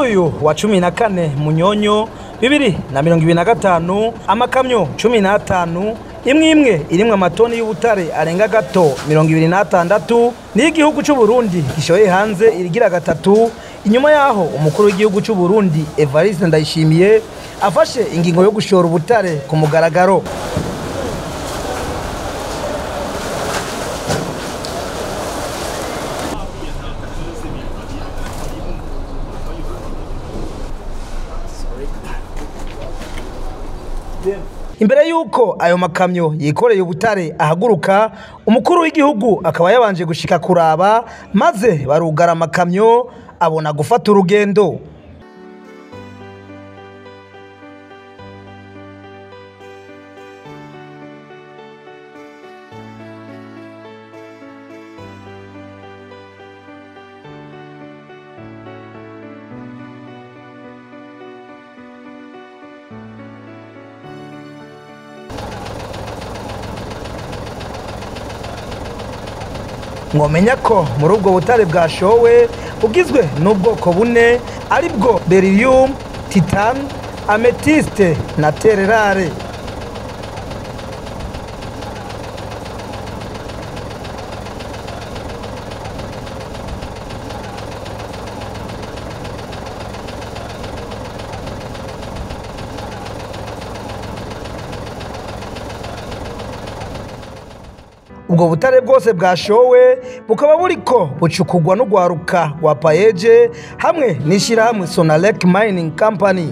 Uyu wa 14 Munyonyo 2025, amakamyo 15, imwe imwe irimwo amatoni y'ubutare arenga gato 26, niyo igihugu c'u Burundi gishoye hanze irigira gatatu, inyuma yaho umukuru w'igihugu c'u Burundi Evariste Ndayishimiye afashe ingingo yo gushora ubutare ku mugaragaro. Imbere yuko ayo makamyo yikoreye ubutare ahaguruka, umukuru w'igihugu akaba yabanje gushika kuraba, maze barugara amakamyo abona gufata urugendo. Mwomenya ko muri ubwo butare bwashowe bugizwe n'ubwoko bune, aribwo beryllium, titane, amethyste na tererare. Ubwo butare bwose bwashowe bukaba buriko bucukugwa n'ugwaruka rwa Payeje hamwe n'ishirahamwe Sonalek Mining Company.